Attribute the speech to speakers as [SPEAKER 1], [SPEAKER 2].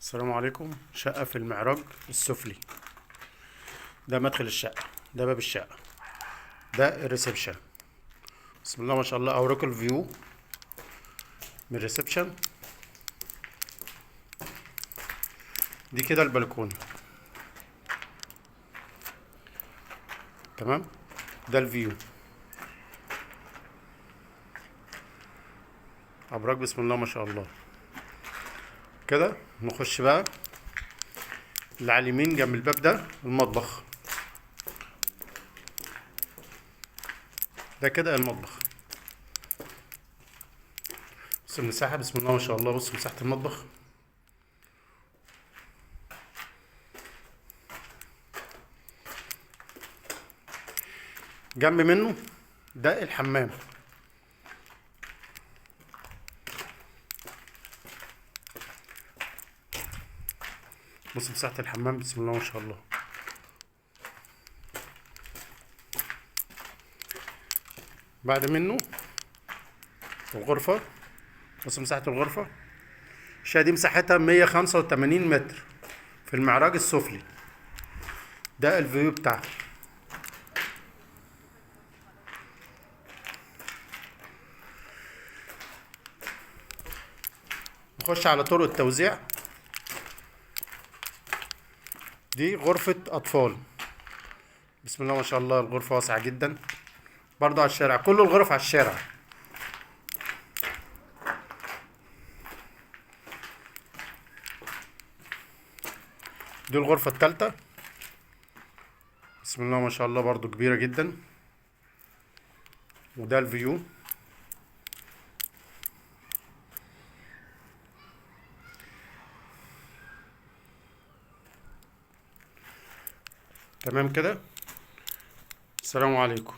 [SPEAKER 1] السلام عليكم. شقة في المعراج السفلي. ده مدخل الشقة، ده باب الشقة، ده ال reception. بسم الله ما شاء الله. اوريكم ال view من ال reception. دي كده البلكونة، تمام. ده ال view، ابراج بسم الله ما شاء الله. كده نخش بقى اللي على اليمين جنب الباب ده المطبخ. ده كده المطبخ. بص المساحة بسم الله ما شاء الله. بص مساحة المطبخ. جنب منه ده الحمام. بص مساحة الحمام بسم الله ما شاء الله. بعد منه الغرفة. بص مساحة الغرفة. الشقة دي مساحتها 185 متر في المعراج السفلي. ده الفيو بتاعها. نخش على طرق التوزيع. دي غرفة أطفال بسم الله ما شاء الله. الغرفة واسعة جدا، برضو على الشارع، كل الغرف على الشارع. دي الغرفة الثالثة بسم الله ما شاء الله، برضو كبيرة جدا. وده الفيو. تمام كده. السلام عليكم.